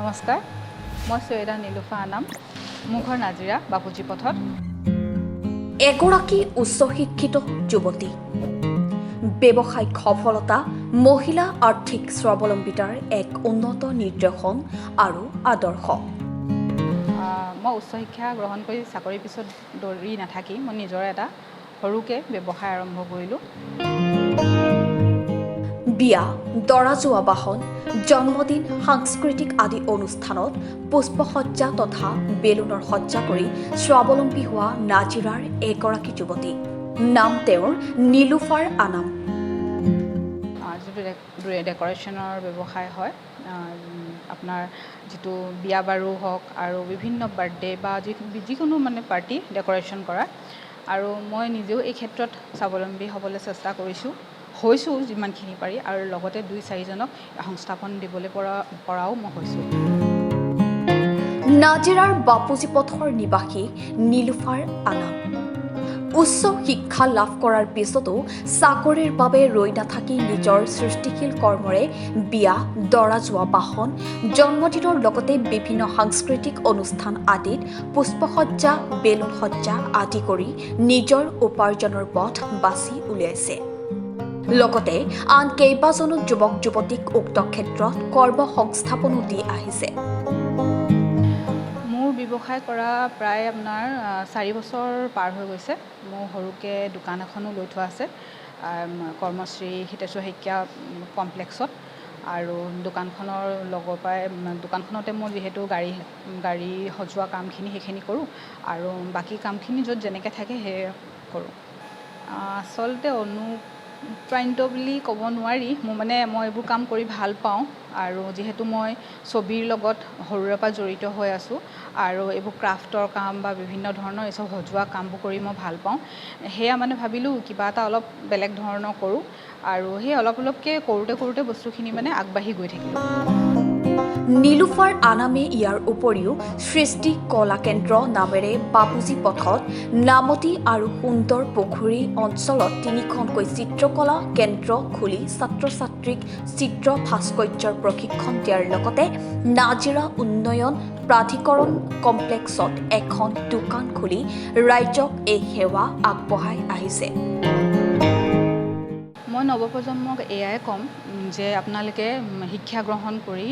নমস্কাৰ, মই চৈয়দা নীলুফা আনাম। মোৰ ঘৰ নাজিৰা বাপুজী পথত। এগৰাকী উচ্চ শিক্ষিত যুৱতী, ব্যৱসায়িক সফলতা, মহিলা আৰ্থিক স্বাৱলম্বিতাৰ এক উন্নত নিদৰ্শন আৰু আদৰ্শ। মই উচ্চ শিক্ষা গ্ৰহণ কৰি চাকৰিৰ পিছত দৌৰি নাথাকি মই নিজৰ এটা সৰুকৈ ব্যৱসায় আৰম্ভ কৰিলোঁ। বিয়া, দৰা যোৱা বাহন, জন্মদিন, সাংস্কৃতিক আদি অনুষ্ঠানত পুষ্পসজ্জা তথা বেলুনৰ সজ্জা কৰি স্বাৱলম্বী হোৱা নাজিৰাৰ এগৰাকী যুৱতী। নাম তেওঁৰ নীলুফাৰ আনাম। যিটো ডেক'ৰেশ্যনৰ ব্যৱসায় হয়, আপোনাৰ যিটো বিয়া বাৰু হওক আৰু বিভিন্ন বাৰ্থডে বা যিকোনো মানে পাৰ্টি ডেক'ৰেশ্যন কৰা। আৰু মই নিজেও এই ক্ষেত্ৰত স্বাৱলম্বী হ'বলৈ চেষ্টা কৰিছোঁ, হৈছোঁ যিমানখিনি পাৰি আৰু লগতে দুই চাৰিজনক সংস্থাপন দিবলৈ পৰাও মই হৈছোঁ। নাজিৰাৰ বাপুজী পথৰ নিবাসী নীলুফাৰ আনাম উচ্চ শিক্ষা লাভ কৰাৰ পিছতো চাকৰিৰ বাবে ৰৈ নাথাকি নিজৰ সৃষ্টিশীল কৰ্মৰে বিয়া, দৰা যোৱা বাহন, জন্মদিনৰ লগতে বিভিন্ন সাংস্কৃতিক অনুষ্ঠান আদিত পুষ্পসজ্জা, বেলুন সজ্জা আদি কৰি নিজৰ উপাৰ্জনৰ পথ বাছি উলিয়াইছে। লগতে আন কেইবাজনো যুৱক যুৱতীক উক্ত ক্ষেত্ৰত কৰ্ম সংস্থাপনো দি আহিছে। মোৰ ব্যৱসায় কৰা প্ৰায় আপোনাৰ 4 বছৰ পাৰ হৈ গৈছে। মোৰ সৰুকৈ দোকান এখনো লৈ থোৱা আছে কৰ্মশ্ৰী হিতেশ্বৰ শইকীয়া কমপ্লেক্সত। আৰু দোকানখনৰ লগৰ পৰাই দোকানখনতে মই যিহেতু গাড়ী সজোৱা কামখিনি, সেইখিনি কৰোঁ আৰু বাকী কামখিনি য'ত যেনেকৈ থাকে সেয়ে কৰোঁ। আচলতে অনুপ্ৰাণিত বুলি ক'ব নোৱাৰি। মোৰ মানে মই এইবোৰ কাম কৰি ভাল পাওঁ আৰু যিহেতু মই ছবিৰ লগত সৰুৰে পৰা জড়িত হৈ আছোঁ আৰু এইবোৰ ক্ৰাফ্টৰ কাম বা বিভিন্ন ধৰণৰ এই চব সজোৱা কামবোৰ কৰি মই ভাল পাওঁ। সেয়া মানে ভাবিলোঁ কিবা এটা অলপ বেলেগ ধৰণৰ কৰোঁ আৰু সেই অলপ অলপকৈ কৰোঁতে কৰোঁতে বস্তুখিনি মানে আগবাঢ়ি গৈ থাকিলোঁ। নীলুফাৰ আনামে ইয়াৰ উপৰিও সৃষ্টি কলা কেন্দ্ৰ নামেৰে বাপুজী পথত, নামতি আৰু সুন্দৰ পুখুৰী অঞ্চলত তিনিখনকৈ চিত্ৰকলা কেন্দ্ৰ খুলি ছাত্ৰ ছাত্ৰীক চিত্ৰ ভাস্কৰ্যৰ প্ৰশিক্ষণ দিয়াৰ লগতে নাজিৰা উন্নয়ন প্ৰাধিকৰণ কমপ্লেক্সত এখন দোকান খুলি ৰাইজক এই সেৱা আগবঢ়াই আহিছে। মই নৱপ্ৰজন্মক এয়াই ক'ম যে আপোনালোকে শিক্ষা গ্ৰহণ কৰি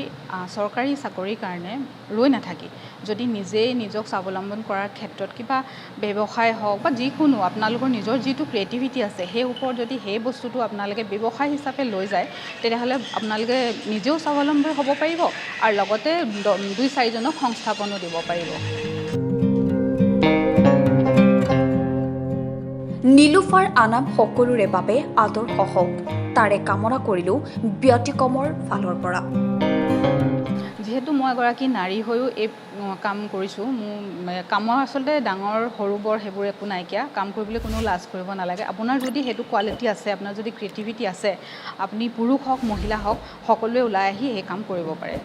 চৰকাৰী চাকৰিৰ কাৰণে ৰৈ নাথাকি যদি নিজেই নিজক স্বাৱলম্বন কৰাৰ ক্ষেত্ৰত কিবা ব্যৱসায় হওক বা যিকোনো আপোনালোকৰ নিজৰ যিটো ক্ৰিয়েটিভিটি আছে, সেই ওপৰত যদি সেই বস্তুটো আপোনালোকে ব্যৱসায় হিচাপে লৈ যায়, তেতিয়াহ'লে আপোনালোকে নিজেও স্বাৱলম্বী হ'ব পাৰিব আৰু লগতে দুই চাৰিজনক সংস্থাপনো দিব পাৰিব। নীলুফাৰ আনাম সকলোৰে বাবে আদৰ্শ হওক, তাৰে কামনা কৰিলোঁ ব্যতিক্ৰমৰ ফালৰ পৰা। যিহেতু মই এগৰাকী নাৰী হৈও এই কাম কৰিছোঁ, মোৰ কামৰ আচলতে ডাঙৰ সৰু বৰ সেইবোৰ একো নাইকিয়া। কাম কৰিবলৈ কোনো লাজ কৰিব নালাগে। আপোনাৰ যদি সেইটো কোৱালিটি আছে, আপোনাৰ যদি ক্ৰিয়েটিভিটি আছে, আপুনি পুৰুষ হওক, মহিলা হওক, সকলোৱে ওলাই আহি এই কাম কৰিব পাৰে।